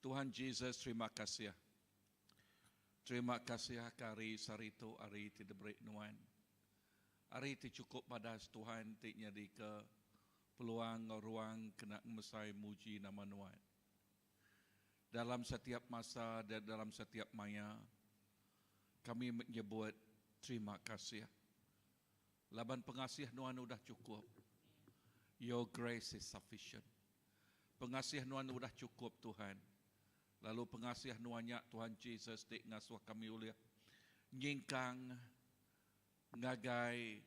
Tuhan Jesus terima kasih. Terima kasih ke hari saritu hari ti diberi nuan. Hari ti chukup badas Tuhan ti nyadika peluang enggau ruang kena ngemesai muji nama nuan. Dalam setiap masa dan dalam setiap maya kami menyebut terima kasih laban pengasih nuan udah chukup. Your grace is sufficient. Pengasih nuan udah chukup Tuhan. Lalu pengasih nuan nya Tuhan Jesus ti ngasuh kami ulih nyingkang ngagai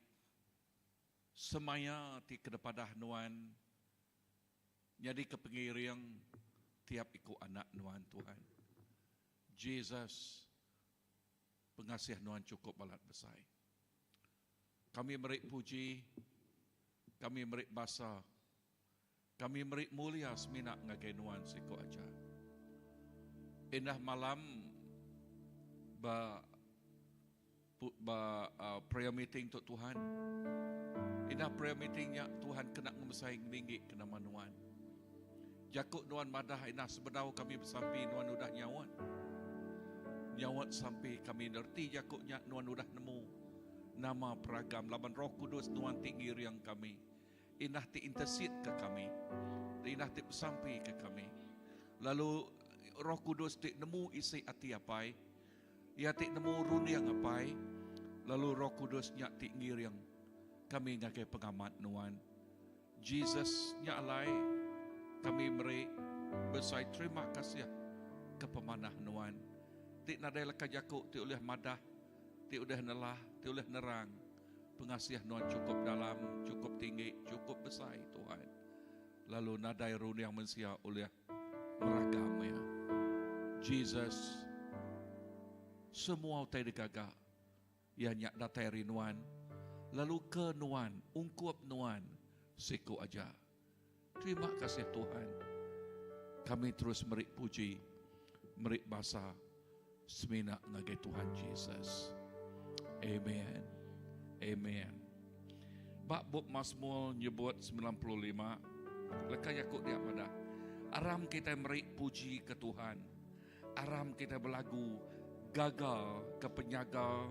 semaya ti kedepadah nuan nyadika pengiring tiap iku anak nuan Tuhan. Jesus, pengasih nuan chukup balat besai. Kami meri puji, kami meri basa, kami meri mulia semina ngagai nuan siku aja. Indah malam ba ba uh, prayer meeting tu Tuhan. Indah prayer meeting nya Tuhan kena ngemesai ngeninggi ke nama nuan. Jaku nuan madah indah sebedau kami besampi nuan udah nyaut. Nyaut sampi kami nerti jaku nya nuan udah nemu nama peragam laban Roh Kudus nuan ti ngiring kami. Indah ti intercede ke kami. Indah ti besampi ke kami. Lalu Roh Kudus ti nemu isi ati apai. Iya ti nemu runding apai. Lalu Roh Kudus nya ti ngiring kami ngagai pengamat nuan. Jesus nya alai kami meri besai terima kasih ke pemanah nuan. Ti nadai leka jaku ti ulih madah, ti udah nelah, ti ulih nerang. Pengasih nuan chukup dalam, chukup tinggi, chukup besai, Tuhan. Lalu nadai runding mensia ulih meragam iya. Jesus, semua utai digaga iya nya datai ari nuan, lalu ke nuan, ungkup nuan siku aja. Terima kasih Tuhan. Kami terus meri puji, meri basa semina ngagai Tuhan Jesus. Amen. Amen. Ba bup Mazmur nyebut 95, leka jaku dia madah, Aram kita meri puji ke Tuhan. Aram kita belagu gaga ke penyaga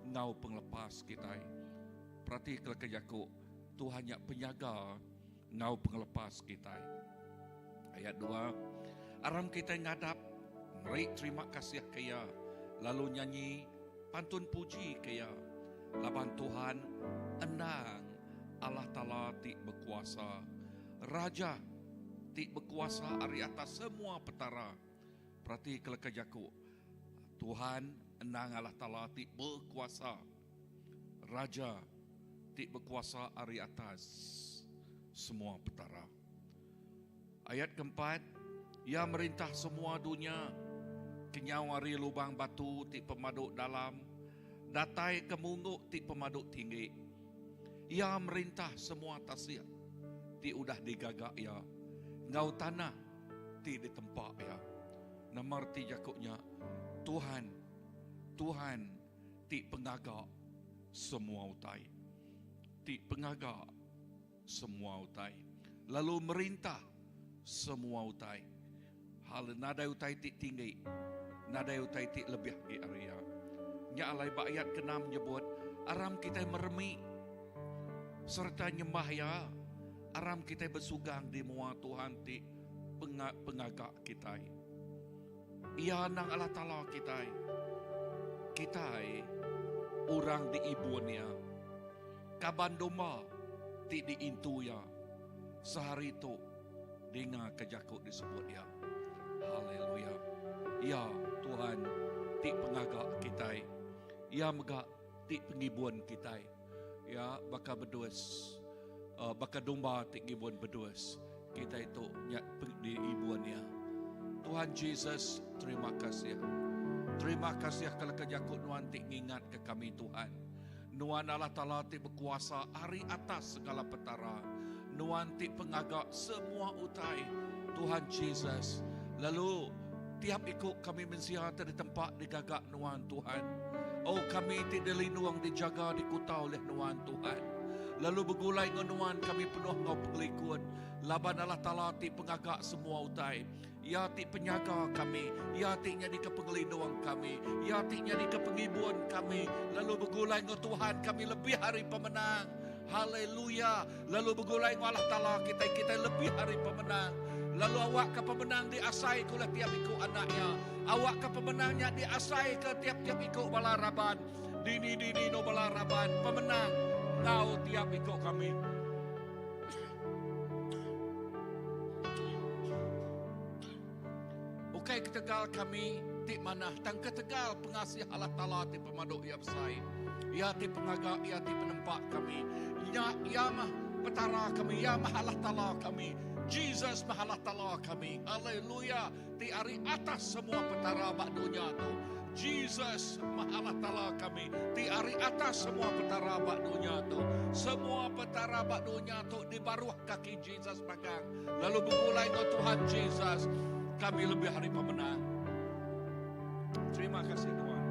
ngau pengelepas kita. Perhati ke leka jaku, Tuhan nya penyaga enggau pengelepas kitai. Ayat 2, Aram kitai ngadap meri terima kasih ke Iya, lalu nyanyi pantun puji ke Iya, laban Tuhan endang Allah Taala ti bekuasa, Raja ti bekuasa ari atas semua petara. Peratika leka jaku, Tuhan endang Allah Taala ti bekuasa. Raja ti bekuasa ari atas semua petara. Ayat keempat, Iya merintah semua dunya, kenyau ari lubang batu ti pemadu dalam datai ke munggu ti pemadu tinggi. Iya merintah semua tasik ti udah digaga Iya enggau tanah ti ditempa Iya. Nama reti jaku nya? Tuhan, Tuhan ti pengaga semua utai. Ti pengaga semua utai. Lalu merintah semua utai. Hal nadai utai ti tinggi, nadai utai ti lebih agi ari iya. Nya alai ba ayat keenam nyebut, aram kitai meremi sereta nyembah iya, aram kitai besugang di mua Tuhan ti pengaga kitai. Iya endang Allah Taala kitai. Kitai orang diibun Iya. Kaban domba ti diintu Iya. Sehari tu dingaka jaku disebut Iya. Haleluya. Iya Tuhan ti pengaga kitai. Iya mega ti pengibun kitai. Iya baka bedus, baka domba ti ngibun bedus. Kitai tu nya diibun Iya. Tuhan Jesus, terima kasih. Terima kasih ke leka jaku Nuan ti ngingatka kami Tuhan. Nuan Allah Taala ti bekuasa ari atas segala petara. Nuan ti pengaga semua utai, Tuhan Jesus. Lalu tiap iku kami mensia ti ditempa digaga Nuan Tuhan. Oh kami ti dilindung dijaga dikuta oleh Nuan Tuhan. Lalu begulai enggau Nuan kami penuh enggau pengelikun. Laban Allah Taala ti pengaga semua utai. Iya ti penyaga kami, Iya ti nyadika pengelindung kami, Iya ti nyadika pengibun kami, lalu begulai enggau Tuhan kami lebih ari pemenang. Haleluya! Lalu begulai enggau Allah Taala kitai, kitai lebih ari pemenang. Lalu awakka pemenang diasaika ulih tiap iku anak Iya. Awakka pemenang nya diasaika tiap-tiap iku bala raban, dini-dini enggau bala raban pemenang enggau tiap iku kami. Ukai ketegal kami ti manah tang ketegal pengasih Allah Taala ti pemadu iya besai. Iya ti pengaga, iya ti penempa kami. Nya iya mah Petara kami, iya mah Allah Taala kami. Jesus mah Allah Taala kami. Haleluya. Ti ari atas semua petara ba dunya tu. Jesus meh Allah Taala kami ti ari atas semua petara ba dunya tu. Semua petara ba dunya tu di baruh kaki Jesus magang. Lalu begulai enggau Tuhan Jesus, kami lebih ari pemenang. Terima kasih Tuhan.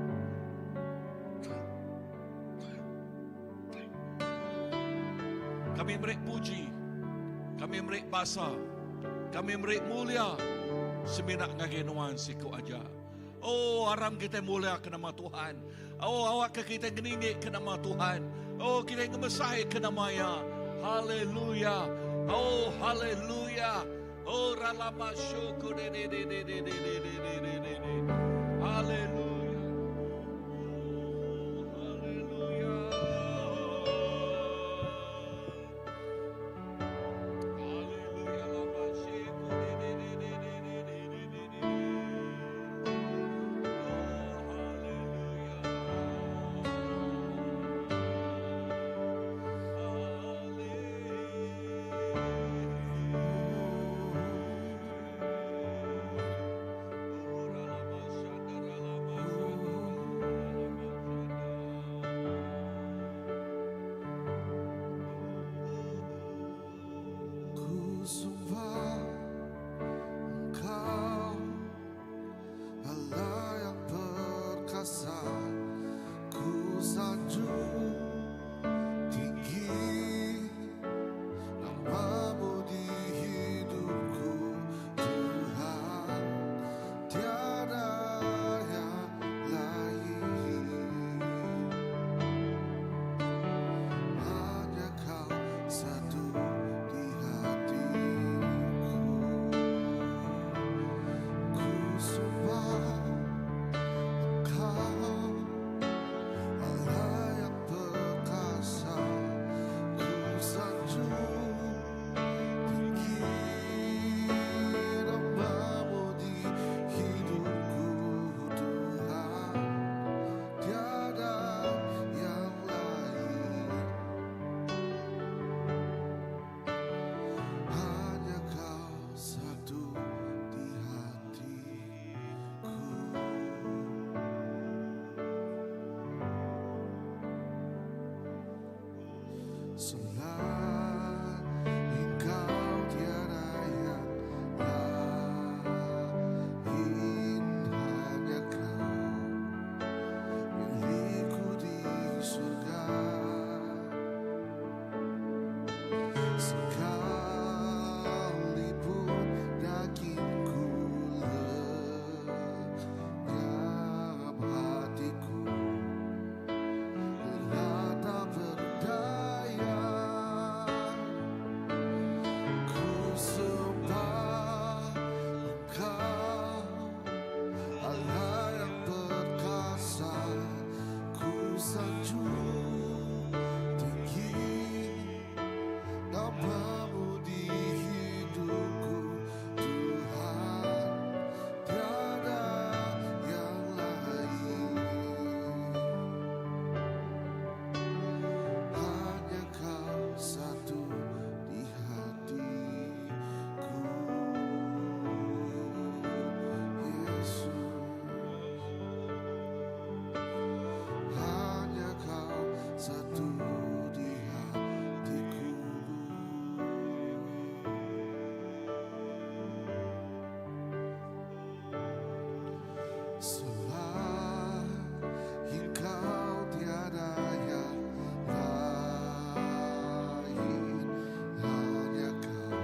Kami meri puji, kami meri basa, kami meri mulia semina ngagai Nuan siku aja. Oh, aram kitai mulia ke nama Tuhan. Oh, awakka kitai ngeninggika nama Tuhan. Oh, kitai ngemesaika nama Iya. Haleluya. Oh, haleluya. Oh, ralama syukur de de de de de de de de de de de de. Haleluya. Oh, haleluya. Haleluya lama syukur de de de de de de de de de de. Oh, haleluya. Ku sembah Engkau Allah yang perkasa Ku sanjung tinggi Namamu di hidupku Tuhan tiada yang lain Hanya kau satu di hatiku Ku sembah Engkau Allah yang perkasa Ku sanjung tinggi namamu di hidupku Tuhan tiada yang lain Hanya kau satu di hatiku. Selain kau tiada yang lain Hanya kau milikku di surga Sekalipun dagingku lenyap hatiku lelah tak berdaya Ku sembah Engkau Allah yang perkasa Ku sanjung tinggi Namamu di hidupku Tuhan tiada yang lain Hanya kau satu di hatiku Yesus Hanya kau satu di hatiku Selain kau tiada yang lain Hanya kau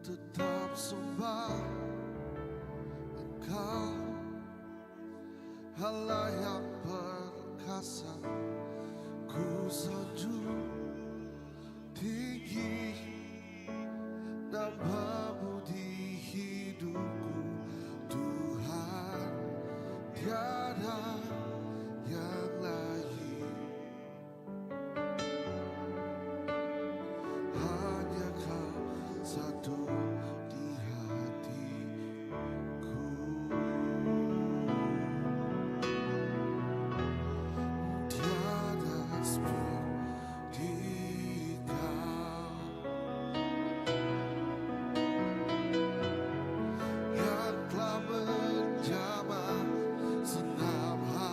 tetap sembah Engkau Allah yang perkasa Ku sanjung tinggi Namamu di hidupku Tuhan tiada yang lain Hanya kau satu di hatiku Tiada seperti kau Yang telah menjamah senam hatiku.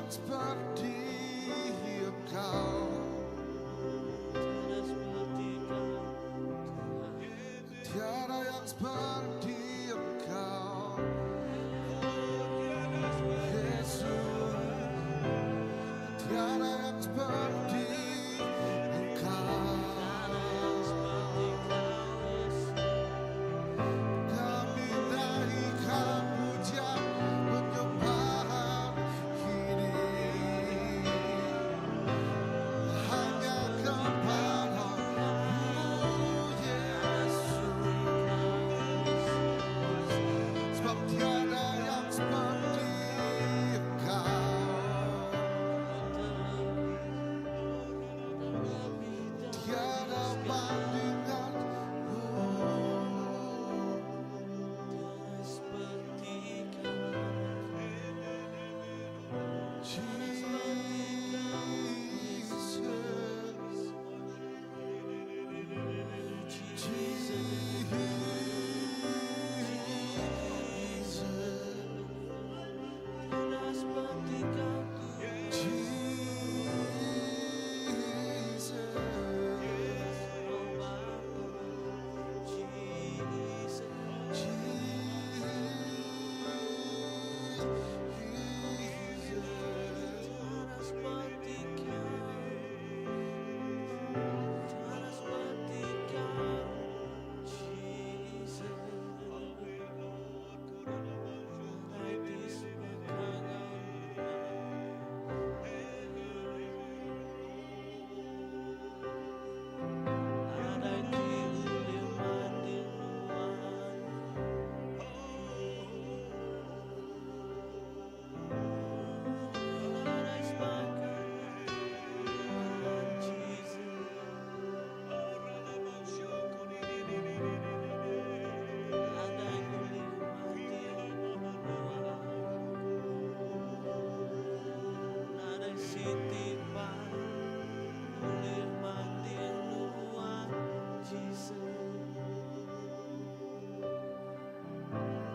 yang seperti Engkau. Tiada seperti Kau, Tuhan. Tiada yang seperti Engkau, Yesus. Tiada yang seperti Engkau. Tiada yang seperti Kau, Yesus. Kami naikkan pujian penyembahan ini hanya kepadamu, Yesus. Sebab tiada yang seperti Engkau. Tiada bandinganmu. Tiada seperti Kau. Jesus, Jesus, Tiada seperti Kau, Tuhan. Jesus. Oh Bapa, Jesus. Tiada seperti Kau. Tiada seperti Kau, Jesus. Nadai ti sebaka Kau. Nadai ti ulih manding Nuan. Nadai sebaka Nuan, Jesus. Nadai ulih manding Nuan. Nadai siti pan ulih manding Nuan, Jesus.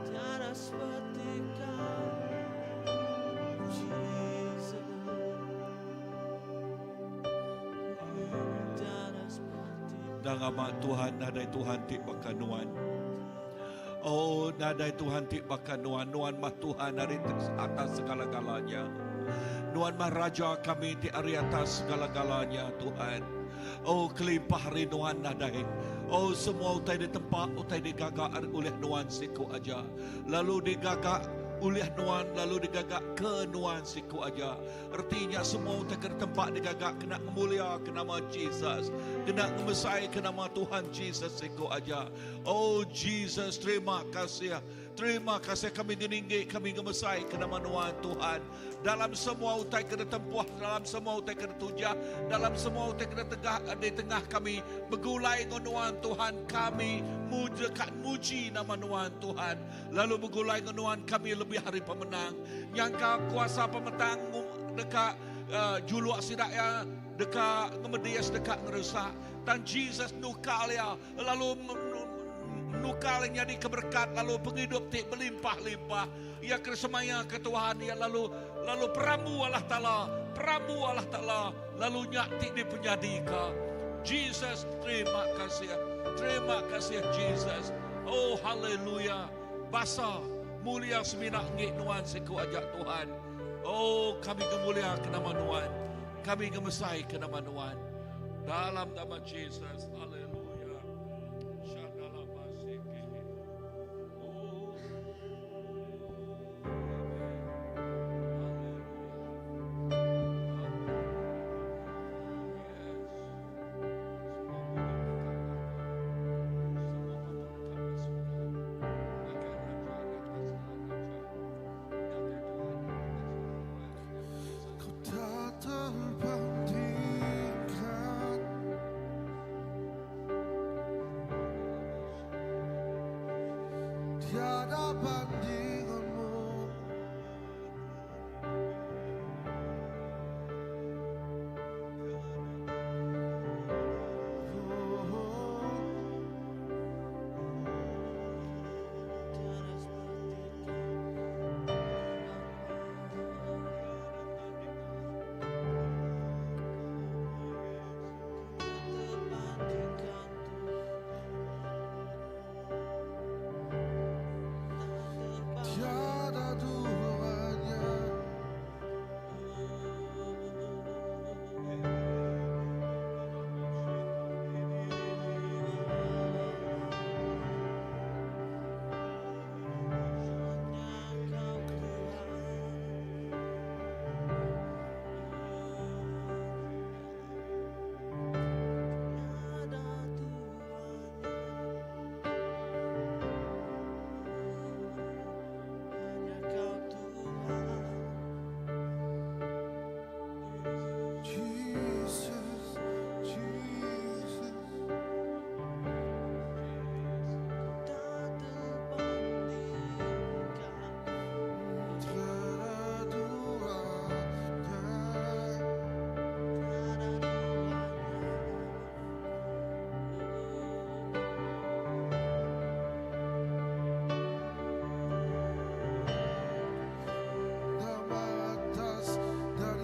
Tiada seperti Kau, Jesus. Tiada seperti Dan amat Tuhan nadai Tuhan ti baka nuan. Oh nadai Tuhan ti baka nuan. Nuan mah Tuhan dari atas segala-galanya. Nuan mah Raja kami ti ari atas segala-galanya Tuhan. Oh kelimpah hari nuan nadai. Oh semua utai di tempat utai digagak oleh nuan siku aja. Lalu digagak oleh nuan lalu digagak ke nuan siku aja. Artinya semua utai ke tempat digagak kena mulia ke nama Jesus. Kena ngemesai ke nama Tuhan Jesus siku aja. Oh Jesus, terima kasih. Terima kasih kami dininggi, kami ngemesai ke nama nuan Tuhan. Dalam semua utai kena tempuh, dalam semua utai kena tujah, dalam semua utai kena tegak di tengah kami begulai dengan nuan Tuhan kami muji muji nama nuan Tuhan. Lalu begulai dengan nuan kami lebih hari pemenang. Nyangka kuasa pemetang dekat juluk sidak ya dekat ngemedias dekat ngerusak. Dan Jesus nukal ya lalu nukal jadi keberkat lalu penghidup ti berlimpah-limpah. Ya kesemaya ke Tuhan ya lalu lalu peramu Allah Taala, peramu Allah Taala lalu nyak ti di penyadika. Jesus terima kasih. Terima kasih Jesus. Oh haleluya. Basa mulia semina ngik nuan siku ajak Tuhan. Oh kami kemulia ke nama nuan. Kami gemesai ke nama nuan. Dalam nama Jesus. Haleluya. Syadalabasike. Oh. Amen. Haleluya. Yes. Semua berkat Semua berkat surga. Agar raja di atas segala raja. Agar Tuhan di atas segala Tuhan. Kau tak terbandingkan. Tiada bandinganmu. Oh, Tiada seperti Kau, Bapa.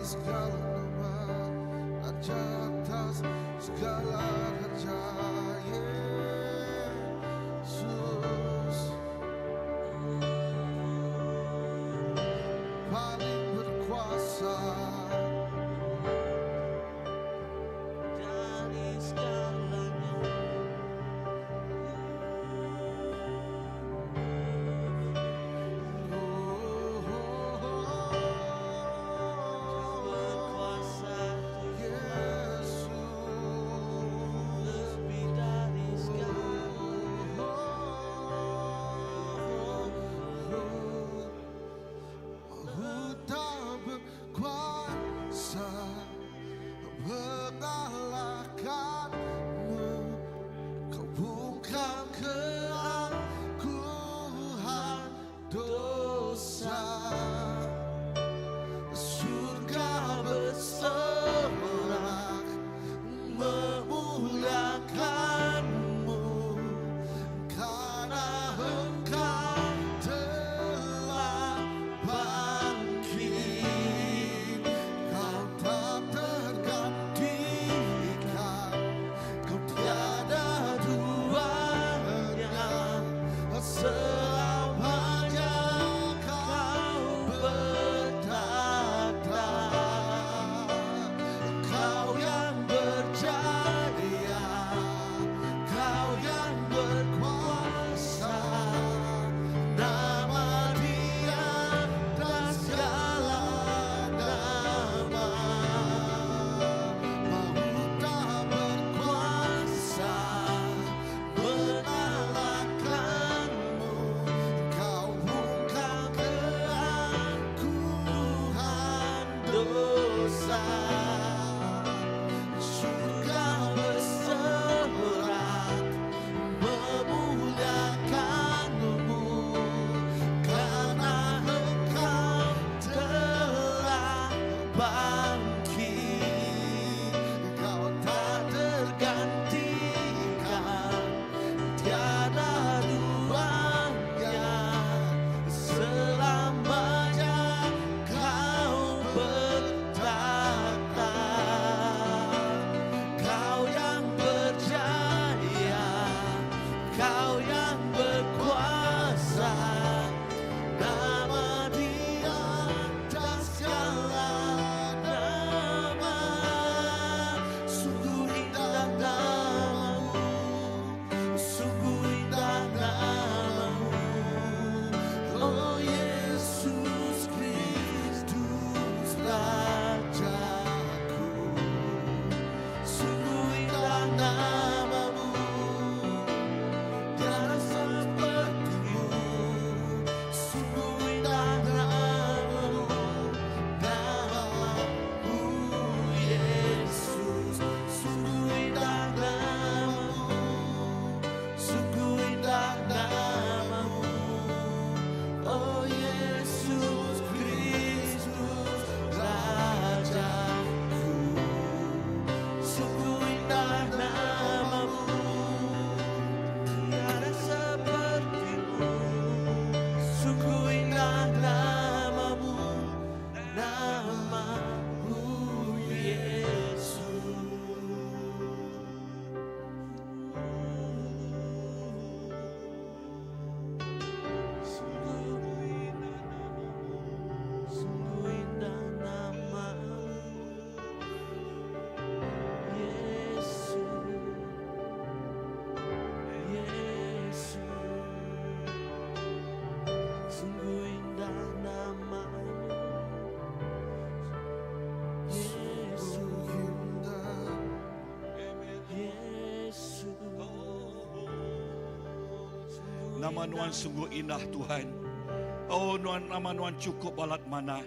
Segala nama, Raja atas segala raja, Yesus paling berkuasa. Dari segalanya. Berkuasa Tuhan Yesus lebih dari segalanya. Tak berkuasa mengalahkanmu, kau bungkam keangkuhan dosa. Surga bersorak memuliakanmu, karena engkau telah bangkit. Kau tak tergantikan, kau tiada duanya, selamanya kau bertakhta. Kau yang berjaya, kau yang berkuasa, nama di atas segala nama. Maut tak berkuasa mengalahkanmu, kau bungkam keangkuhan dosa. Surga bersorak memuliakanmu, karena engkau telah bangkit. Kau tak tergantikan, tiada duanya, selamanya kau bertakhta. Kau yang berjaya, kau yang berkuasa, nama di atas segala nama. Sungguh indah namamu, sungguh indah namamu, Oh Yesus Kristus Rajaku. Sungguh indah namamu, tiada sepertimu. Sungguh indah namamu, namamu Yesus. Sungguh indah namamu, sungguh indah namamu, Oh Yesus Kristus Rajaku. Sungguh indah namamu, tiada sepertimu. Sungguh indah namamu, namamu Yesus. Sungguh indah namamu, sungguh indah namamu, Yesus, Yesus. Sungguh indah namamu, Yesus, Indah. Yesus. Nama Nuan sungguh indah Tuhan. Oh Nuan, nama Nuan cukup balat manah.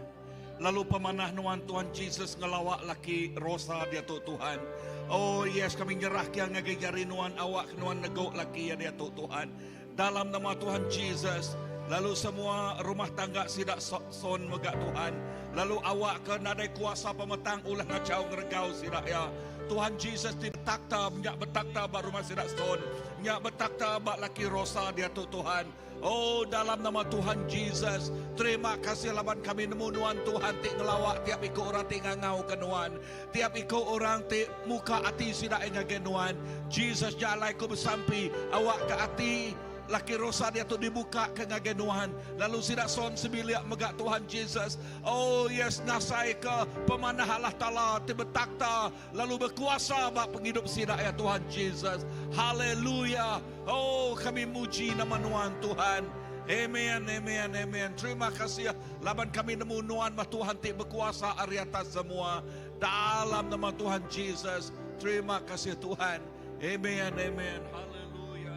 Lalu pemanah Nuan Tuhan Jesus ngelawak laki Rosa dia tu Tuhan. Oh yes, kami nyerah kia ngagai jari Nuan, awak Nuan negok laki ya dia tu Tuhan. Dalam nama Tuhan Jesus. Lalu semua rumah tangga sida Son mega Tuhan. Lalu awakka nadai kuasa pemetang ulih ngachau ngeregau sida iya. Tuhan Jesus ti betakta nya betakta ba rumah sida Son. Nya betakta ba laki Rosa diatu Tuhan. Oh dalam nama Tuhan Jesus, terima kasih laban kami nemu nuan Tuhan ti ngelawa tiap iku orang ti ngangauka nuan. Tiap iku orang ti muka ati sida iya ngagai nuan. Jesus nya alai ku besampi awakka ati laki Rosa diatu dibuka ke ngagai nuan lalu sida Son sebilik mega Tuhan Jesus. Oh yes ngasaika pemanah Allah Taala ti betakta lalu bekuasa ba pengidup sida iya Tuhan Jesus. Haleluya. Oh kami muji nama nuan Tuhan. Amen amen amen. Terima kasih laban kami nemu nuan mah Tuhan ti bekuasa ari atas semua. Dalam nama Tuhan Jesus. Terima kasih Tuhan. Amen amen. Haleluya.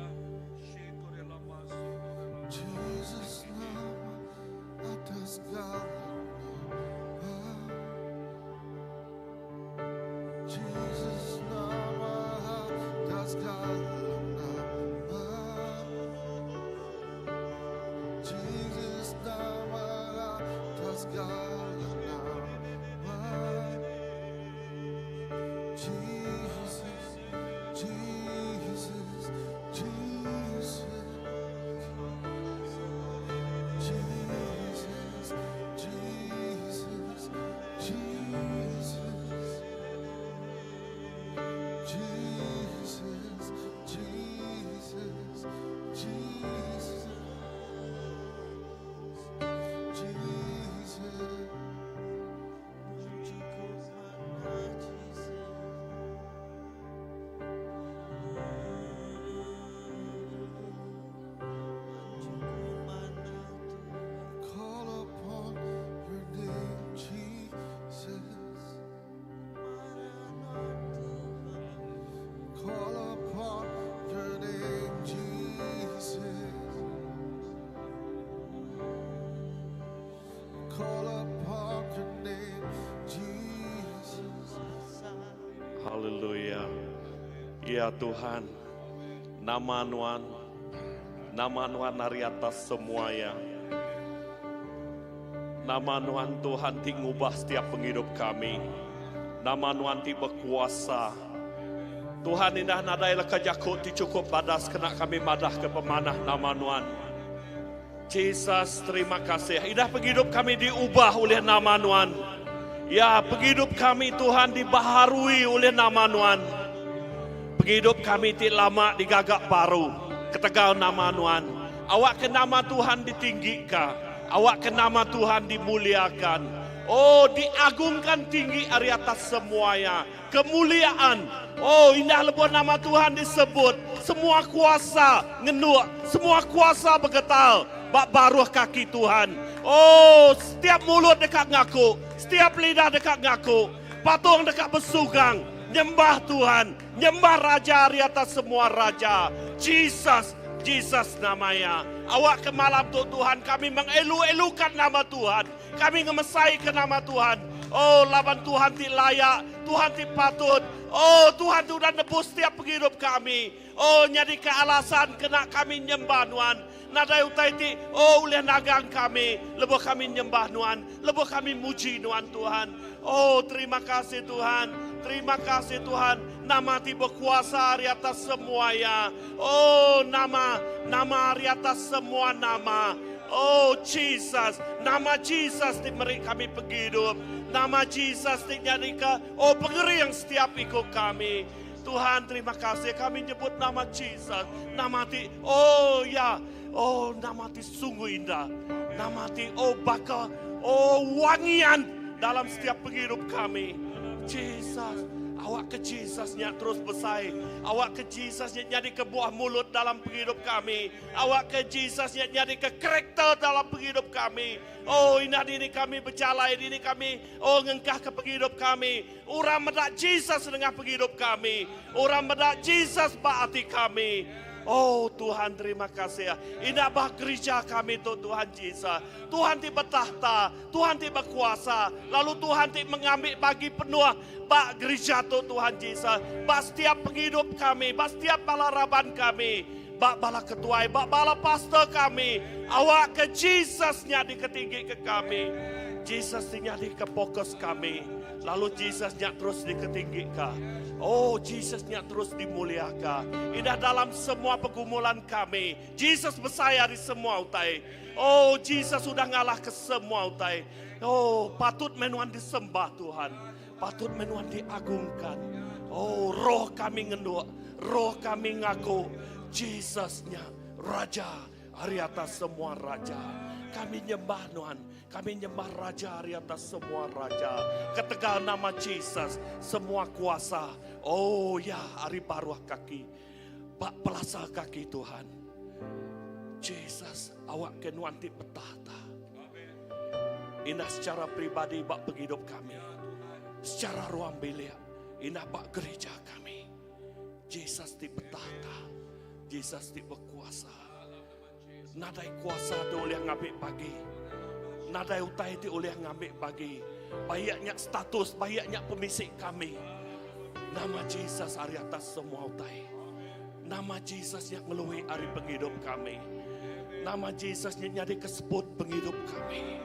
Jesus nama atas segala nama. Jesus nama atas segala nama. Jesus nama atas segala nama. Jesus, Jesus, Jesus. Jesus, Jesus, Jesus. Jesus, Jesus, Jesus. Jesus. Cukup mana Jesus. Cukup mana Tuhan. Call upon your name, Jesus. Mana Tuhan. Call upon your name, Jesus. Call upon your name, Jesus. Haleluya. Ya Tuhan, nama Nuan, nama Nuan ari atas semua ya. Nama Nuan Tuhan ti ngubah setiap penghidup kami. Nama Nuan ti berkuasa. Tuhan indah nadai leka jaku ti cukup badas kena kami madah ke pemanah nama Nuan. Jesus, terima kasih. Indah penghidup kami diubah oleh nama Nuan. Ya, penghidup kami Tuhan dibaharui oleh nama Nuan. Penghidup kami ti lama digagak baru. Ketegal nama Nuan. Awak ke nama Tuhan ditinggikan. Awak ke nama Tuhan dimuliakan. Oh, diagungkan tinggi ari atas semuanya. Kemuliaan. Oh, indah lebuh nama Tuhan disebut. Semua kuasa ngenuk. Semua kuasa begetal. Bak baruh kaki Tuhan. Oh, setiap mulut dekat ngaku. Setiap lidah dekat ngaku. Patung dekat bersugang. Nyembah Tuhan. Nyembah Raja di atas semua raja. Jesus. Jesus namanya. Awak ke malam tu Tuhan kami mengelu-elukan nama Tuhan. Kami ngemesai ke nama Tuhan. Oh laban Tuhan ti layak, Tuhan ti patut. Oh Tuhan tu udah nebus setiap penghidup kami. Oh nyadi ke alasan kena kami nyembah Nuan. Nadai utai ti oh ulih nagang kami. Lebuh kami nyembah Nuan, lebuh kami muji Nuan Tuhan. Oh terima kasih Tuhan. Terima kasih Tuhan. Nama ti berkuasa di atas semuanya. Oh nama nama di atas semua nama. Oh Jesus, nama Jesus ti meri kami penghidup. Nama Jesus ti nyadika oh pengering setiap ikut kami. Tuhan terima kasih kami nyebut nama Jesus. Nama ti oh ya, oh nama ti sungguh indah. Nama ti oh baka oh wangian dalam setiap penghidup kami. Jesus, awak ke Jesusnya terus besar. Awak ke Jesusnya jadi ke buah mulut dalam penghidup kami. Awak ke Jesusnya jadi ke karakter dalam penghidup kami. Oh indah diri kami berjalai diri kami. Oh ngengkah ke penghidup kami. Orang medak Jesus dengan penghidup kami. Orang medak Jesus ba hati kami. Oh Tuhan terima kasih. Indah bah gereja kami tu Tuhan Jesus. Tuhan ti bertahta, Tuhan ti berkuasa. Lalu Tuhan ti mengambil bagi penuh bak gereja tu Tuhan Jesus. Bak setiap penghidup kami, bak setiap bala raban kami. Ba bala ketuai, ba bala pastor kami. Awakka Jesus nya diketinggika kami. Jesus ti nyadika fokus kami. Lalu Jesus nya terus diketinggika. Oh, Jesus nya terus dimuliaka. Indah dalam semua pergumulan kami, Jesus besai ari semua utai. Oh, Jesus udah ngalahka semua utai. Oh, patut meh nuan disembah Tuhan. Patut meh nuan diagungkan. Oh, roh kami ngenduk, roh kami ngaku Jesus nya Raja ari atas semua raja. Kami nyembah nuan, kami nyembah Raja ari atas semua raja. Ketegal nama Jesus, semua kuasa, oh ya, ari baruh kaki, ba pelasar kaki Tuhan. Jesus, awak ke nuan ti betahta. Indah secara pribadi ba pengidup kami. Secara ruang bilik, indah ba gereja kami. Jesus ti betahta. Jesus ti bekuasa. Nadai kuasa ti ulih ngambi bagi. Nadai utai ti ulih ngambi bagi. Baik nya status, baik nya pemisi kami. Nama Jesus ari atas semua utai. Nama Jesus nya ngelui ari pengidup kami. Nama Jesus nya nyadi kesebut pengidup kami.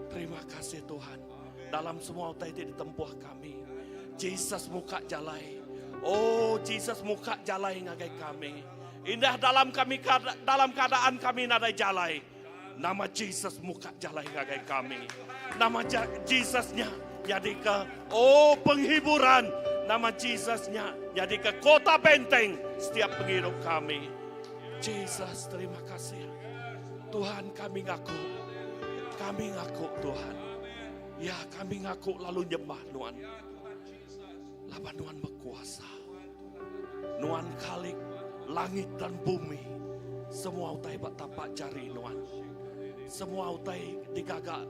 Terima kasih Tuhan. Dalam semua utai ti ditempuh kami. Jesus muka jalai. Oh Jesus muka jalai ngagai kami. Indah dalam kami dalam keadaan kami nadai jalai. Nama Jesus muka jalai ngagai kami. Nama Jesus nya nyadi ke oh penghiburan. Nama Jesus nya nyadi ke kota benteng setiap pengidup kami. Jesus terima kasih. Tuhan kami ngaku. Kami ngaku Tuhan. Ya kami ngaku lalu nyembah Nuan. Laban Nuan berkuasa. Nuan khalik langit dan bumi. Semua utai ba tapak jari Nuan. Semua utai digaga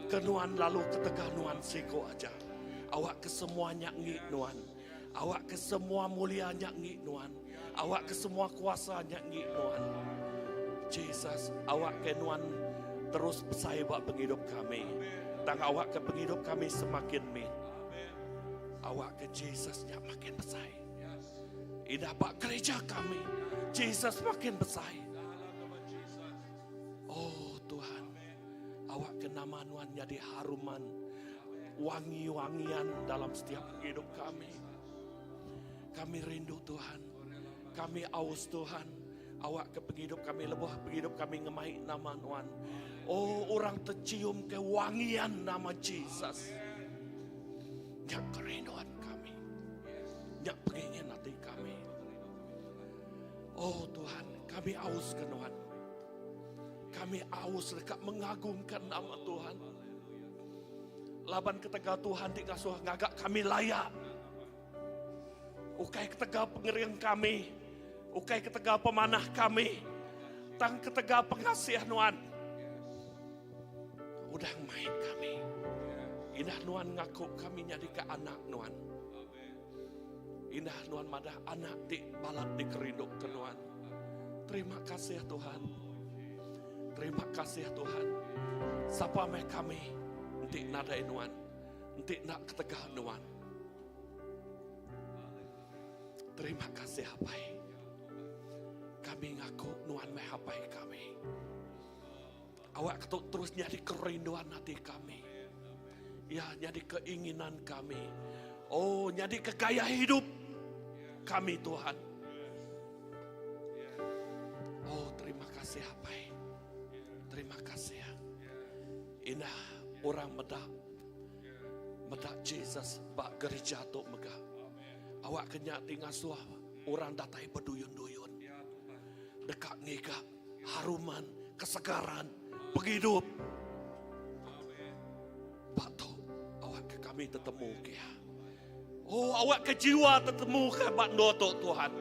ke Nuan lalu ketegal Nuan siko aja. Awak ke semuanya ngi Nuan. Awak ke semua mulia nya ngi Nuan. Awak ke semua kuasa nya ngi Nuan. Jesus, awak ke Nuan terus besai ba penghidup kami. Tang awak ke penghidup kami semakin mit. Awak ke Jesus nya makin besai. Indah ba gereja kami, Jesus makin besai. Oh Tuhan, awak ke nama Nuan jadi haruman wangi-wangian dalam setiap hidup kami. Kami rindu Tuhan. Kami aus Tuhan. Awak ke penghidup kami lebuh penghidup kami ngemai nama Nuan. Oh orang tercium kewangian nama Jesus. Nyak kerinduan kami. Nyak pengingin hati kami. Oh Tuhan, kami aus ke Nuan. Kami aus dekat mengagungkan nama Tuhan. Laban ketegal Tuhan ti ngasuh ngagak kami layak. Ukai ketegal pengering kami. Ukai ketegal pemanah kami. Tang ketegal pengasih Nuan. Udah main kami. Indah Nuan ngaku kami nyadi ke anak Nuan. Indah Nuan madah anak ti balat dikerinduk ke Nuan. Terima kasih Tuhan. Terima kasih Tuhan. Sapa meh kami enti nadai Nuan. Enti nak ketegal Nuan. Terima kasih Apai. Kami ngaku Nuan meh Apai kami. Awak ketuk terus jadi kerinduan hati kami. Ya, jadi keinginan kami. Oh, jadi kegaya hidup kami Tuhan. Oh, terima kasih Apai. Terima kasih. Indah orang medak meda Jesus ba gereja tu mega. Awak kenya ti ngasuh orang datai berduyun-duyun. Deka ngiga haruman, kesegaran, penghidup. Batu awak ke kami tetemu ke. Oh, awak ke jiwa tetemu ke bak tu Tuhan.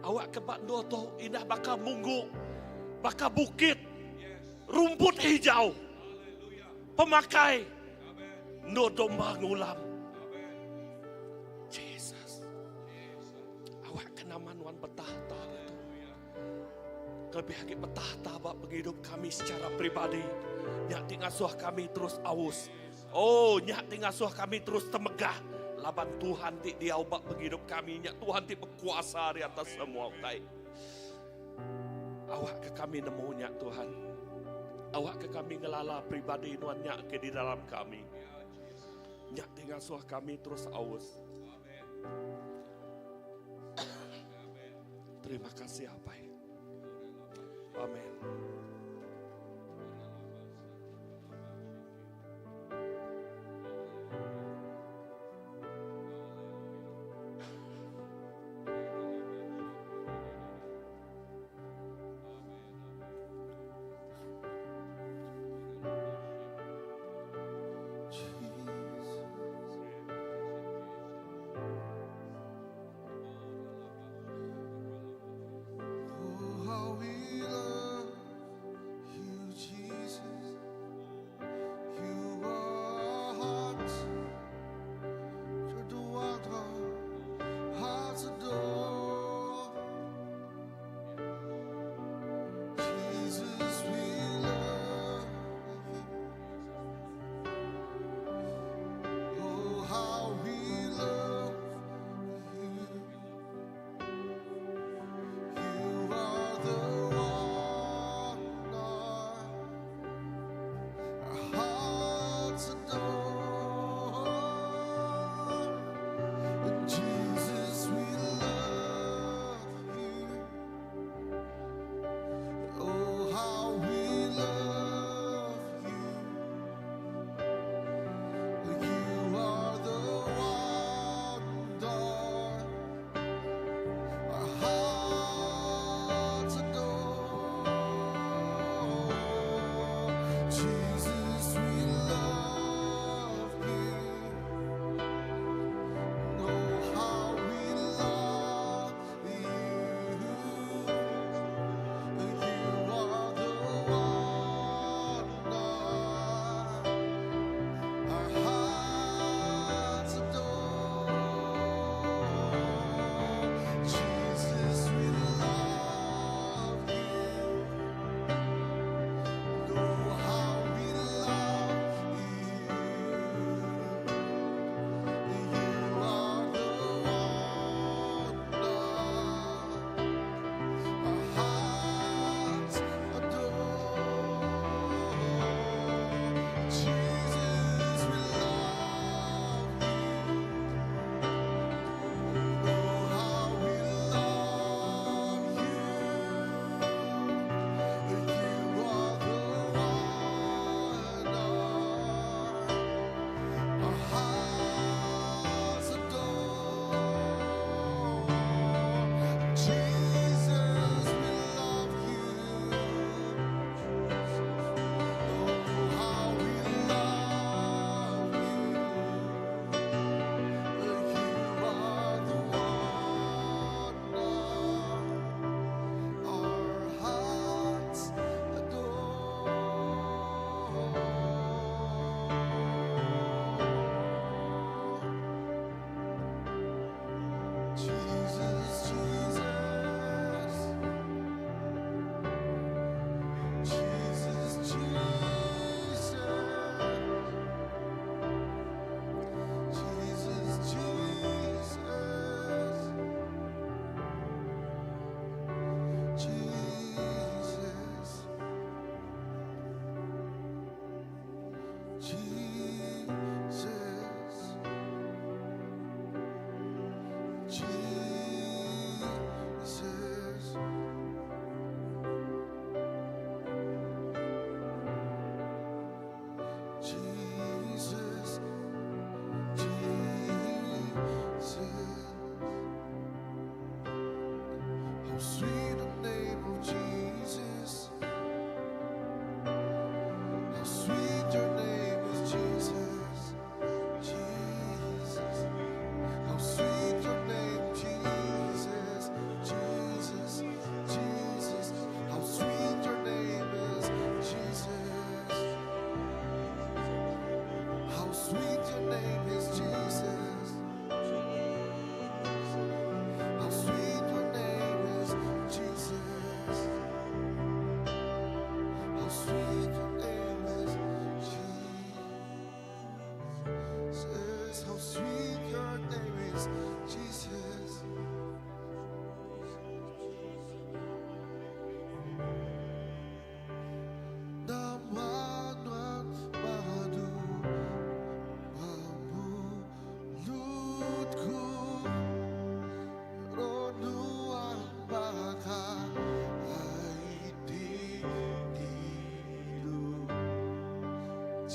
Awak ke bak tu indah baka munggu, baka bukit, rumput hijau. Pemakai no domba ngulam. Jesus. Awak ke nama Nuan betahta itu. Kelebih lagi betahta bak penghidup kami secara pribadi. Nyak ti ngasuh kami terus aus. Oh, nyak ti ngasuh kami terus temegah. Laban Tuhan ti diau ba pengidup kami nya Tuhan ti bekuasa ari atas semua utai. Awakka kami nemu nya Tuhan. Awakka kami ngelala pribadi nuan nya ke di dalam kami. Nya ti ngasuh kami terus aus. Terima kasih Apai. Amen. Oh, how we love.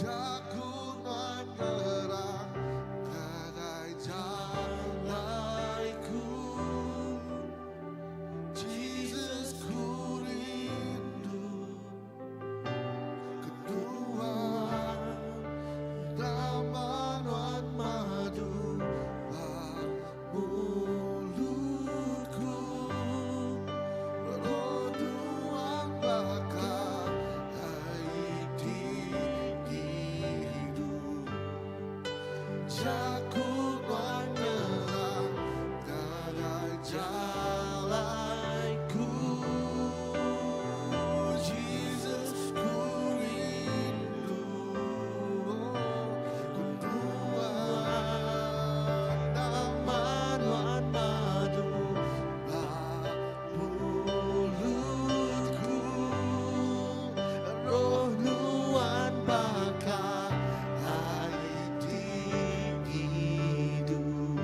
Jaku nuan nerang ngagai jalaiku. Jesus ku rindu ke nuan. Nama nuan madu ba mulutku. Roh nuan baka ai ti ngidup. Jaku nuan nerang ngagai jalaiku. Jesus ku rindu ke nuan. Nama nuan madu ba mulutku. Roh nuan baka ai ti ngidup.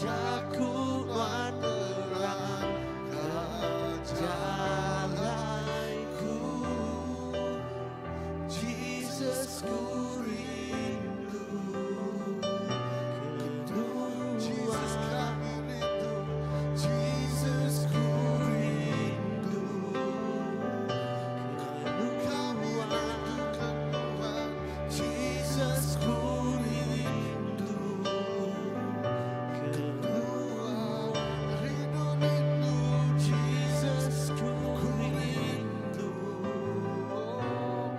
Jaku nuan terang ke jalaiku. Jesus ku rindu ke Jesus kami rindu. Jesus ku rindu. Kami rindukan Tuhan. Jesus ku rindu ke Tuhan. Rindu rindu Jesus ku rindu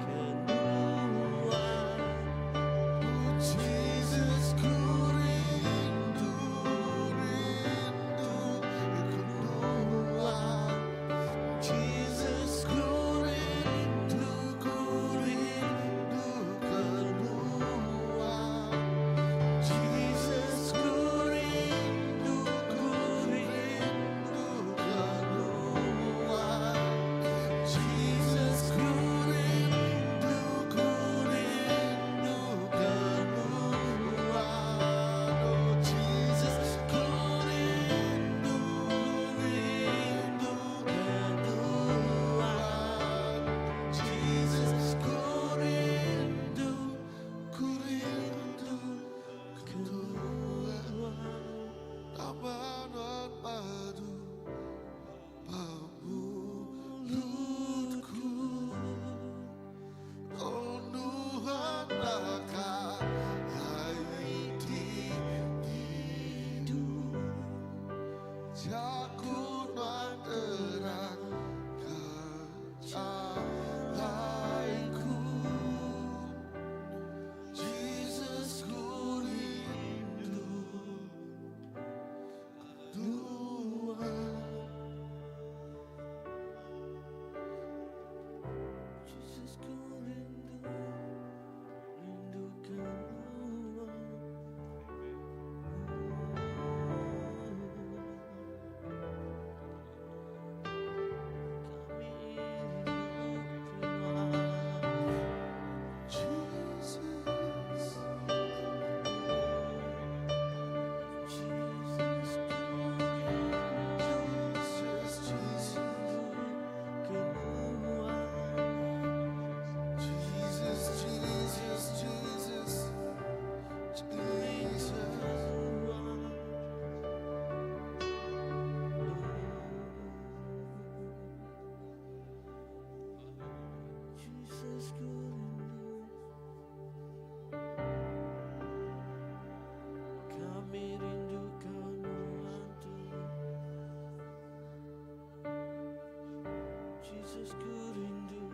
ke Tuhan. Jesus ku rindu rindu ke Tuhan. Jesus ku rindu ku rindu ke Tuhan. Jesus ku rindu ku rindu ke Tuhan. Jesus ku rindu ku rindu ke Tuhan. Oh Jesus ku rindu rindu ke Tuhan. Jesus ku rindu ku rindu ke Tuhan. Nama nuan madu ba mulutku. Roh nuan baka ai ti ngidup. Jaku nuan terang ke jalaiku. Jesus ku rindu Tuhan. Jesus ku rindu, rindukan Tuhan. Kami rindu Tuhan. Jesus. Jesus ku rindu, Jesus, Jesus, ke Tuhan. Jesus, Jesus, Jesus, Jesus. Jesus ku rindu. Kami rindukan Tuhan Jesus ku rindu,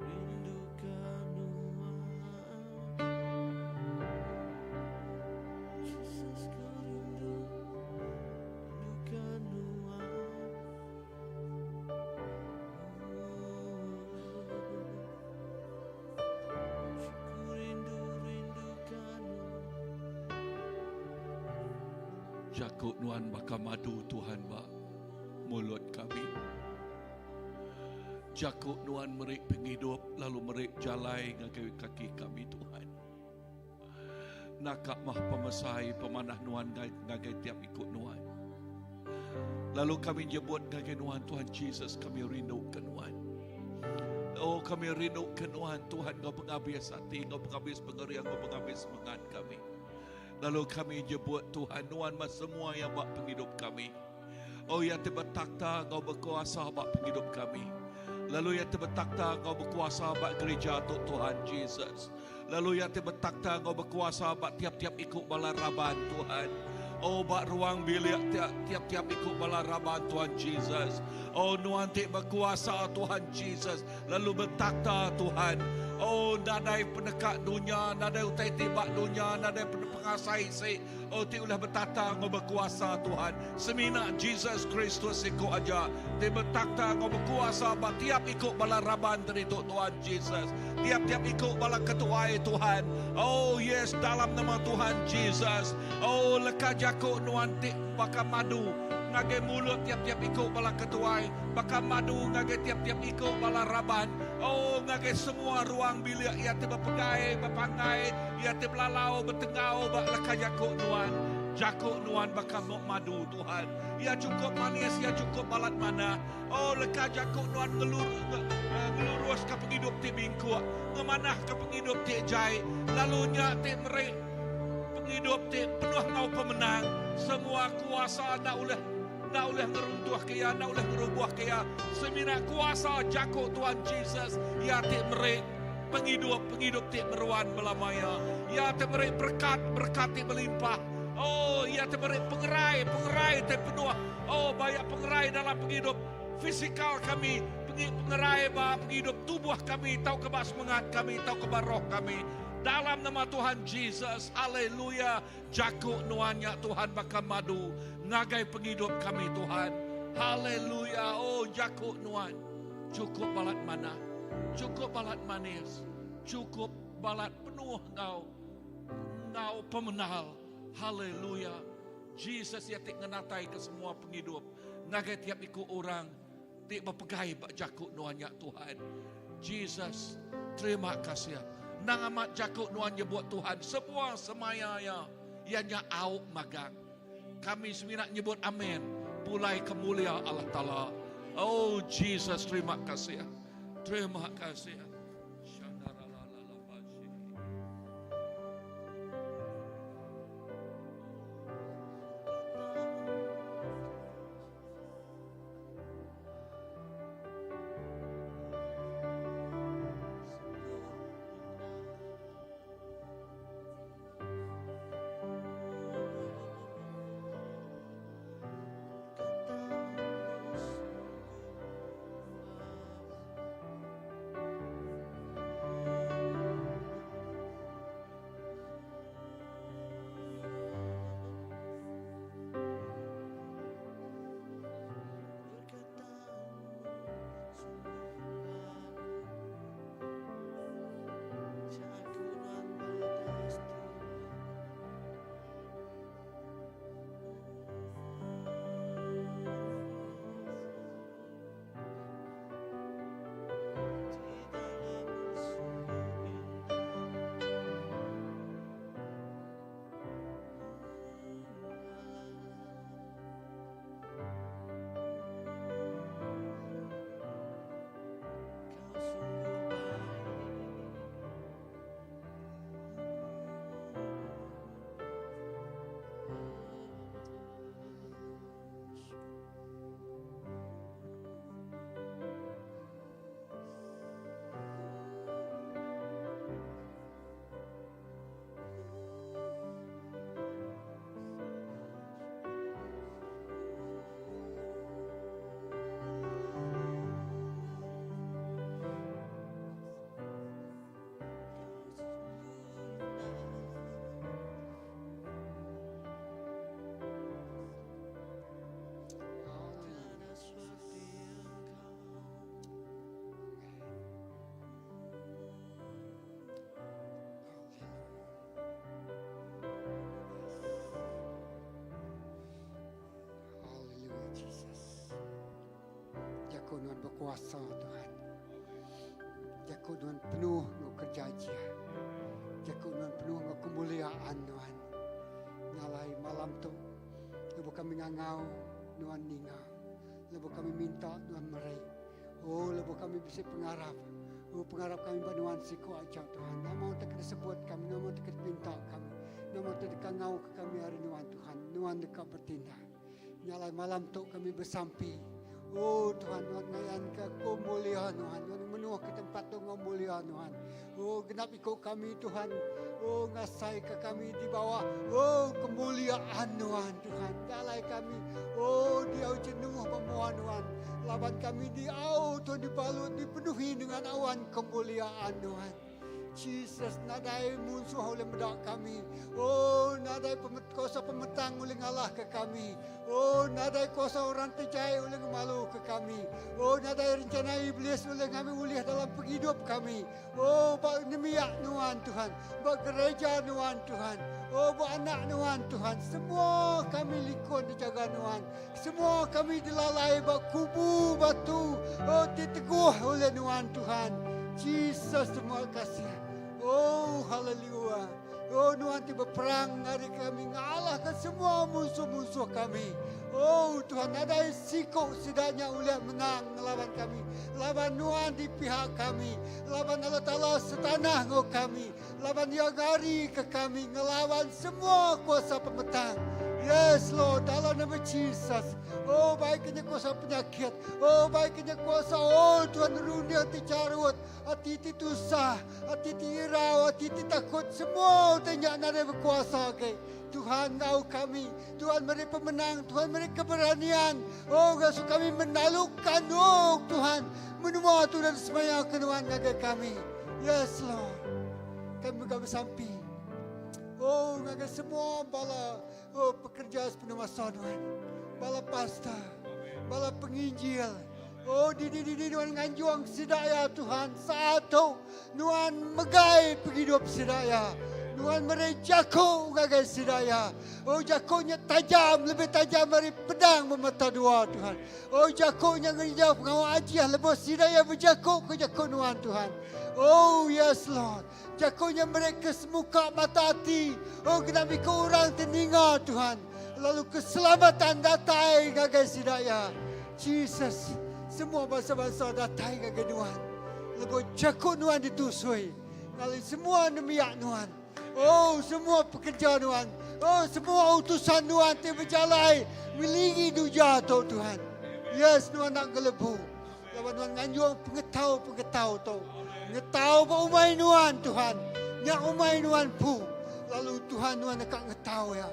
rindukan Tuhan. Jesus ku rindu, rindukan Tuhan. Ku rindu, rindukan Tuhan. Jaku nuan baka madu Tuhan ba mulut kami. Jaku nuan meri pengidup lalu meri jalai ngagai kaki kami Tuhan. Naka mah pemesai pemanah nuan ngagai tiap ikut nuan. Lalu kami nyebut ngagai nuan Tuhan Jesus kami rindu ke nuan. Oh kami rindu ke nuan Tuhan enggau pengabis ati enggau pengabis pengering enggau pengabis semengat kami. Lalu kami nyebut Tuhan nuan meh semua iya ba pengidup kami. Oh iya ti betakhta enggau bekuasa ba pengidup kami. Lalu iya ti betakhta enggau bekuasa ba gerija tu Tuhan Jesus. Lalu iya ti betakhta enggau bekuasa ba tiap-tiap iku bala raban Tuhan. Oh ba ruang bilik tiap-tiap iku bala raban Tuhan Jesus. Oh nuan ti bekuasa Tuhan Jesus lalu betakhta Tuhan. Oh nadai peneka dunya, nadai utai ti ba dunya, nadai pengasai isi. Oh ti ulih betakhta enggau bekuasa Tuhan. Semina Jesus Kristus siku aja ti betakhta enggau bekuasa ba tiap iku bala raban ti ditu Tuhan Jesus. Tiap-tiap iku bala ketuai Tuhan. Oh yes dalam nama Tuhan Jesus. Oh leka jaku nuan ti baka madu ngagai mulut tiap-tiap iku bala ketuai, baka madu ngagai tiap-tiap iku bala raban. Oh ngagai semua ruang bilik iya ti bepegai, bepanggai, iya ti belalau, betenggau ba leka jaku nuan. Jaku nuan baka madu Tuhan. Iya chukup manis, iya chukup balat manah. Oh leka jaku nuan ngelur ngeluruska pengidup ti bingkuk, ngemanahka pengidup ti jai, lalu nya ti meri pengidup ti penuh enggau pemenang. Semua kuasa enda ulih enda ulih ngeruntuhka iya, enda ulih ngerubuhka iya. Semina kuasa jaku Tuhan Jesus iya ti meri pengidup, pengidup ti meruan belama iya. Iya ti meri berekat, berekat ti belimpah. Oh, iya ti meri pengerai, pengerai ti penuh. Oh, bayak pengerai dalam pengidup fisikal kami, pengerai ba pengidup tubuh kami tauka ba semengat kami tauka ba roh kami. Dalam nama Tuhan Jesus, haleluya, jaku nuan nya Tuhan baka madu ngagai pengidup kami Tuhan. Haleluya, oh jaku nuan chukup balat manah, chukup balat manis, chukup balat penuh enggau enggau pemenal. Haleluya. Jesus iya ti ngenataika semua pengidup ngagai tiap iku orang ti bepegai ba jaku nuan nya Tuhan. Jesus, terima kasih. Endang amat jaku nuan nyebut Tuhan semua semaya iya, iya nya au magang. Kami semina nyebut amen pulai ke mulia Allah Taala. Oh Jesus, terima kasih. Terima kasih. Hallelujah Jesus. Jaku nuan bekuasa Tuhan. Jaku nuan penuh enggau kerja ajih. Jaku nuan penuh enggau kemuliaan nuan. Nyalai malam tu lebuh kami ngangau nuan ninga. Lebuh kami minta nuan meri. Oh lebuh kami bisi pengarap. Oh pengarap kami ba nuan siku aja Tuhan. Nama utai ke disebut kami, nama utai ke dipinta kami, nama utai dikangau ke kami ari nuan Tuhan. Nuan deka bertindak. Nya alai malam tu kami besampi. Oh Tuhan, nuan ngayanka kemulia nuan. Nuan menuh ke tempat tu enggau mulia nuan. Oh genap iku kami Tuhan. Oh ngasaika kami di bawah oh kemuliaan nuan Tuhan. Nya alai kami oh diau jenuh ba mua nuan. Laban kami diau Tuhan dibalut dipenuhi dengan awan kemuliaan nuan. Jesus nadai munsuh ulih meda kami. Oh nadai pemet, kuasa pemetang ulih ngalahka kami. Oh nadai kuasa orang ti jai ulih ngemaluka kami. Oh nadai rencana iblis ulih ngambi ulih dalam pengidup kami. Oh ba nemiak nuan Tuhan, ba gereja nuan Tuhan. Oh ba anak nuan Tuhan. Semua kami likun dijaga nuan. Semua kami dilalai ba kubu batu oh ti teguh ulih nuan Tuhan. Jesus terima kasih. Oh haleluya. Oh nuan ti beperang ari kami ngalahka semua munsuh-munsuh kami. Oh Tuhan nadai siku sida nya ulih menang ngelaban kami. Laban nuan di pihak kami. Laban Allah Taala setanah enggau kami. Laban iya ngari ke kami ngelawan semua kuasa pemetang. Yes Lord, dalam nama Jesus. Oh baik kena kuasa penyakit. Oh baik kena kuasa oh Tuhan runding ti carut, ati ti tusah, ati ti irau, ati ti takut semua utai nya nadai bekuasa agi. Tuhan enggau kami. Tuhan meri pemenang, Tuhan meri keberanian. Oh ngasuh kami menalukan oh Tuhan menua tu dan semaya ke nuan ngagai kami. Yes Lord. Kami mega besampi. Oh ngagai semua bala oh pekerja sepenuh masa Tuhan. Bala pastor, bala penginjil. Oh didi didi nuan nganjung sida ya Tuhan saat tu nuan megai penghidup sida ya. Nuan meri jaku ngagai sida ya. Oh jakunya tajam lebih tajam dari pedang bermata dua Tuhan. Oh jakunya ngereja pengawa ajiah lebuh sida ya berjaku ke jaku nuan Tuhan. Oh yes Lord. Jakunya mereka semuka mata hati. Oh kena miku orang teninga Tuhan. Lalu keselamatan datai ngagai sida ya. Jesus, semua bangsa-bangsa datai ngagai nuan. Lebuh jaku nuan ditusui. Lalu semua nemiak nuan. Oh semua pekerja nuan. Oh semua utusan nuan ti berjalai ngelingi duja tu Tuhan. Yes nuan nak gelebu. Laban nuan nganjung pengetau-pengetau tu. Ngetau ba umai nuan Tuhan. Nya umai nuan pu. Lalu Tuhan nuan dekat ngetau ya.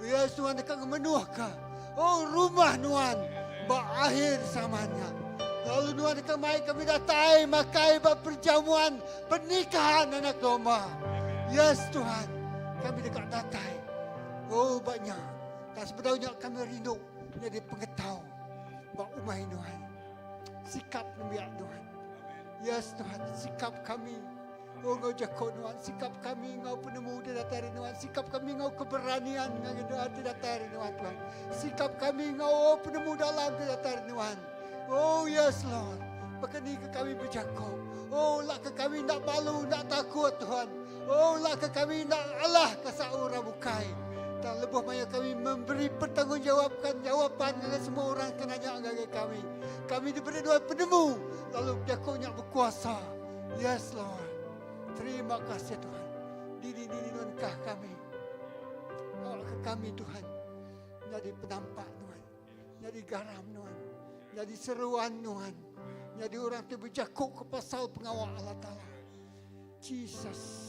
Yes nuan dekat ngemenuhka. Oh rumah nuan ba akhir zamannya. Lalu nuan dekat mai kami datai makai ba perjamuan pernikahan anak domba. Yes Tuhan, kami dekat datai. Oh banyak. Tak sebenarnya kami rindu jadi pengetau ba umai nuan. Sikap nembiak Tuhan. Yes Tuhan, sikap kami. Oh ngau jakok nuan, sikap kami ngau penemu di datai dari nuan, sikap kami ngau keberanian ngau di datai dari nuan Tuhan. Sikap kami ngau oh, penemu dalam di datai dari nuan. Oh yes Lord. Berkeni ke kami berjakok. Oh lah ke kami nak malu, nak takut Tuhan. Oh lah ke kami nak Allah ke saura bukai. Dan lebuh maya kami memberi pertanggungjawabkan jawapan kepada semua orang kena nanya ngagai kami. Kami diberi dua penemu lalu jakoknya berkuasa. Yes Lord. Terima kasih Tuhan. Dini dini nunkah kami. Bawa ke kami Tuhan. Jadi penampak Tuhan. Jadi garam Tuhan. Jadi seruan Tuhan. Jadi orang tu berjakuk ke pasal pengawal Allah Ta'ala. Jesus.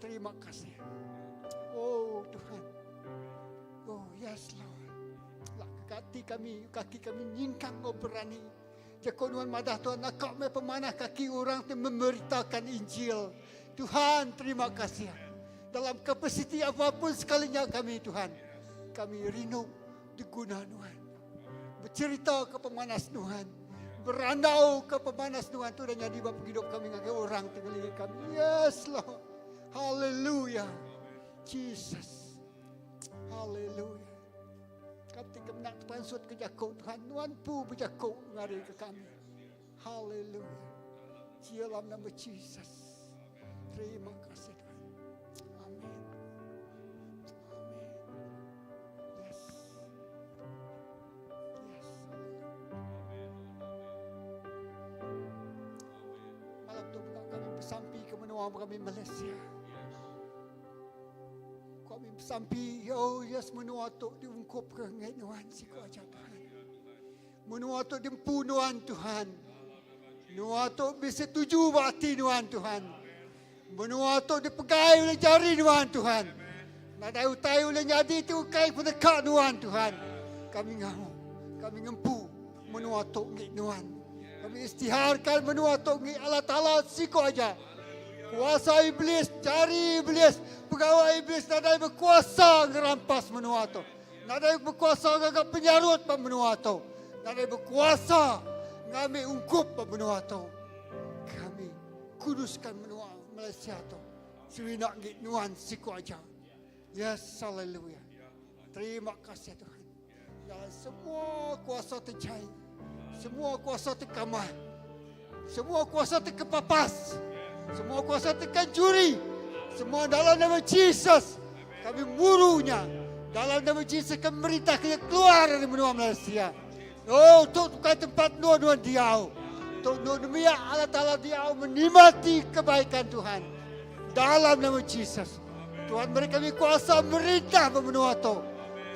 Terima kasih. Oh Tuhan. Oh yes Lord. Lak kaki kami, kaki kami nyingkang kau berani. Jakok nuan madah Tuhan, nakak me pemanah kaki orang tu memberitakan Injil. Tuhan terima kasih. Dalam kapasiti apapun sekalinya kami Tuhan. Kami rindu diguna Tuhan. Bercerita ke pemanas Tuhan. Berandau ke pemanas Tuhan tu dan jadi bab hidup kami ngagai orang tinggal kami. Yes Lord. Hallelujah. Jesus. Hallelujah. Kami kami nak pansut ke Jakub Tuhan. Nuan pu berjakub ngari ke kami. Hallelujah. Dalam nama Jesus. Terima kasih Tuhan. Amin. Amin. Yes. Yes. Malam. Menua kami Malaysia. Kami besampi, oh yes, menua tu diungkup ke ngai Nuan siku aja Tuhan. Menua tu diempu Nuan Tuhan. Menua tu bisi tuju ba ati Nuan Tuhan. Menua tu dipegai oleh jari Nuan Tuhan. Nadai utai ulih nyadi ti ukai peneka Nuan Tuhan. Kami ngau, kami ngempu menua tu ngi Nuan. Kami istiharkan menua tu ngi Allah Taala siku aja. Kuasa iblis, jari iblis, pegawai iblis nadai bekuasa ngerampas menua tu. Nadai bekuasa ngaga penyarut ba menua tu. Nadai bekuasa ngambi ungkup ba menua tu. Kami kuduskan menua Malaysia tu. Semina ngi nuan siku aja. Yes, hallelujah. Terima kasih Tuhan. Dan semua kuasa terjai, semua kuasa terkamah, semua kuasa terkepapas, semua kuasa terkancuri, semua dalam nama Jesus kami murunya. Dalam nama Jesus kami merintah kena keluar dari menua Malaysia. Oh, tu bukan tempat nuan-nuan diau. Tu nuan demi Allah Ta'ala diau menikmati kebaikan Tuhan. Dalam nama Jesus. Tuhan beri kami kuasa merintah menua tu.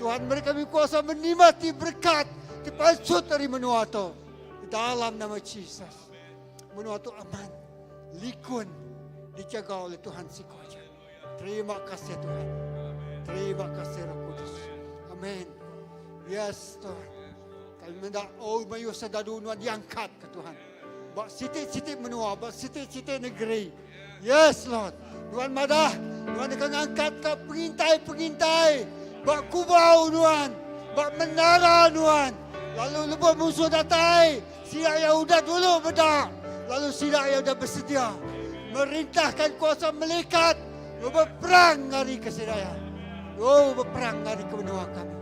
Tuhan beri kami kuasa menikmati berkat dipansut dari menua tu. Dalam nama Jesus. Menua tu aman, likun, dijaga oleh Tuhan siku aja. Terima kasih Tuhan. Terima kasih Roh Kudus. Amin. Yes Tuhan. Kami minta oh mayu sedadu nuan diangkat ke Tuhan. Bak siti-siti menua, bak siti-siti negeri. Yes Lord. Tuhan madah, Tuhan akan angkat ke pengintai-pengintai. Bak kubau Tuhan, bak menara Tuhan. Lalu lebuh musuh datai, sidak yang udah dulu bedak. Lalu sidak yang udah bersedia merintahkan kuasa malaikat berperang hari ke Sidaya. Oh, berperang hari ke benua kami.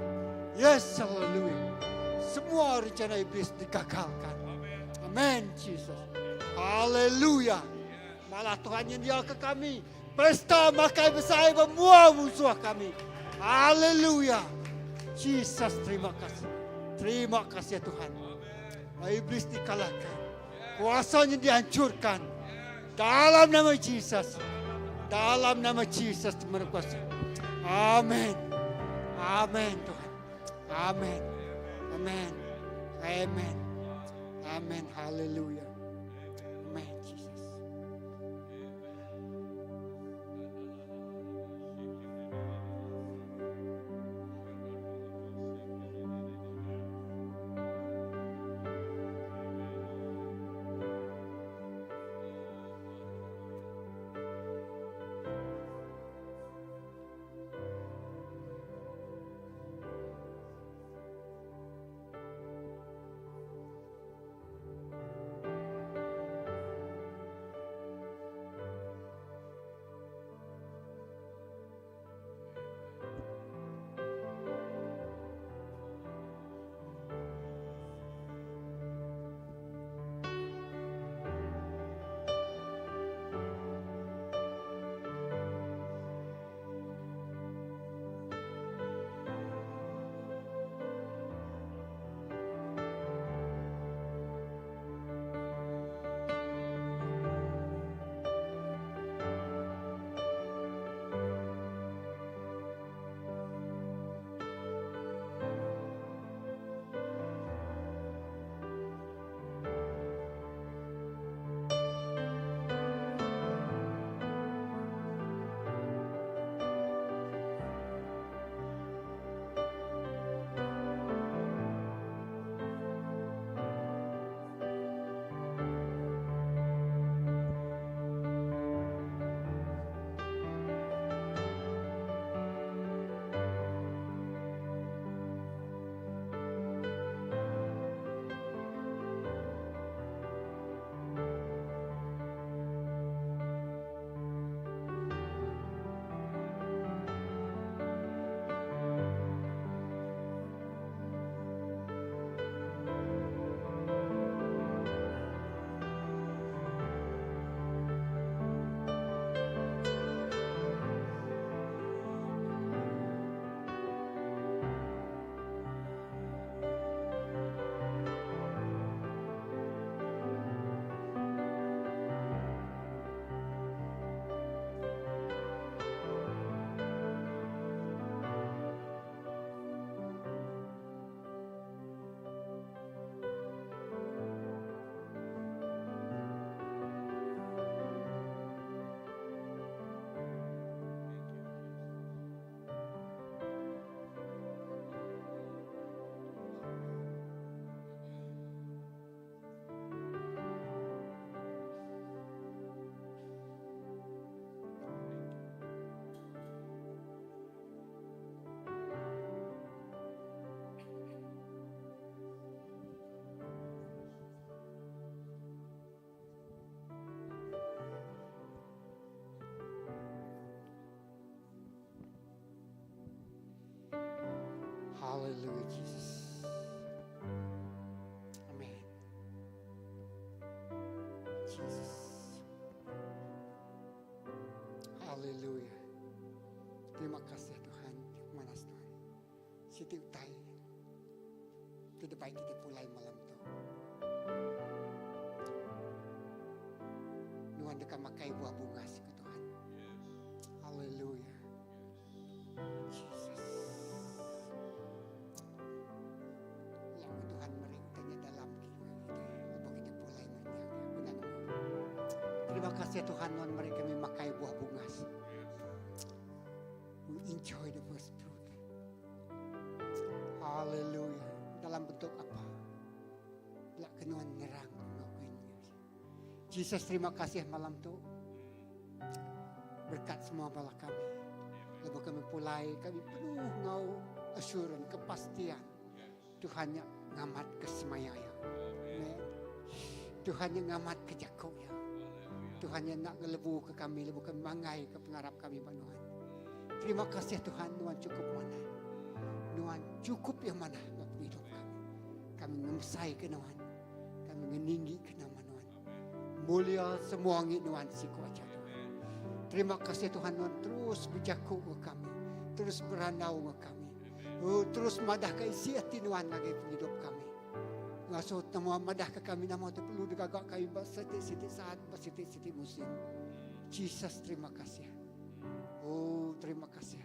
Yes, hallelujah. Semua rencana iblis digagalkan. Amen, Jesus. Hallelujah. Malah Tuhan yang dia ke kami. Pesta makai besar bermua musuh kami. Hallelujah. Jesus, terima kasih. Terima kasih Tuhan. Iblis dikalahkan. Kuasanya dihancurkan. Dalam nama Jesus. Dalam nama Jesus berkuasa. Amin. Amin Tuhan. Amin. Amin. Amin. Amin. Hallelujah. Amen Jesus. Hallelujah Jesus. Amen. Jesus. Hallelujah. Terima kasih Tuhan. Manas Tuhan. Siti utai. Tidak baik kita pulai malam tu. Nuan deka makai buah bunga ke Tuhan. Hallelujah. Jesus. Ya Tuhan meri tanya dalam kita. Lepas kita pulai mereka. Terima kasih Tuhan Nuan meri kami makai buah bunga. We enjoy the first fruit. Hallelujah. Dalam bentuk apa? Lak kenuan nerang ngakuin. Jesus terima kasih malam tu. Berkat semua bala kami. Lepas kami pulai, kami penuh ngau assurance, kepastian. Tuhan yang ngamat ke semaya ya. Amen. Tuhan yang ngamat ke jakuk ya. Tuhan yang nak ngelebu ke kami, lebu kami mangai ke pengarap kami Tuhan. Terima kasih Tuhan, Tuhan cukup mana. Tuhan cukup yang mana buat hidup kami. Kami ngemsai ke Tuhan. Kami ngeninggi ke nama Tuhan. Mulia semua ngit Tuhan siku aja Tuhan. Terima kasih Tuhan Tuhan terus berjakuk ke kami. Terus berandau ke kami. Oh, terus madah ke isi hati Tuhan lagi penghidup kami. Ngasuh nama madah ke kami nama tu perlu digagak kami buat setiap-setiap saat, buat setiap-setiap musim. Jesus terima kasih. Oh terima kasih.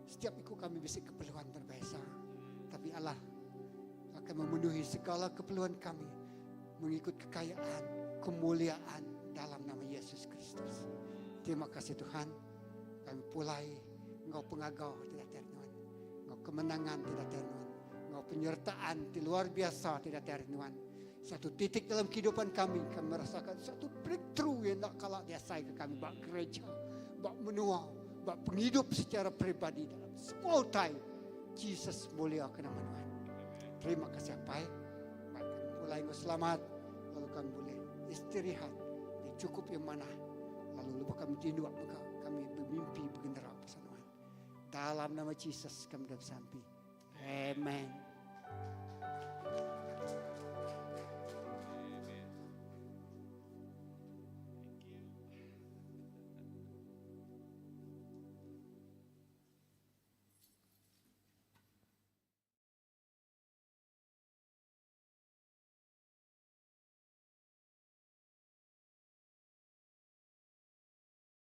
Setiap ikut kami bisa keperluan berbeza. Tapi Allah akan memenuhi segala keperluan kami mengikut kekayaan, kemuliaan dalam nama Yesus Kristus. Terima kasih Tuhan. Kami pulai engkau pengagau tidak Tuhan. Engkau kemenangan tidak Tuhan. Engkau penyertaan di luar biasa tidak Tuhan. Satu titik dalam kehidupan kami kami merasakan satu breakthrough yang tak kalah diasai ke kami bak gereja, bak menua, bak penghidup secara pribadi dalam semua utai. Jesus mulia ke nama Tuhan. Terima kasih Apai. Baik kami mulai dengan selamat lalu kami boleh istirahat di cukup yang mana lalu lepas kami tindak maka kami bermimpi bergenera bersama Tuhan. Dalam nama Jesus kami dah sampai. Amen.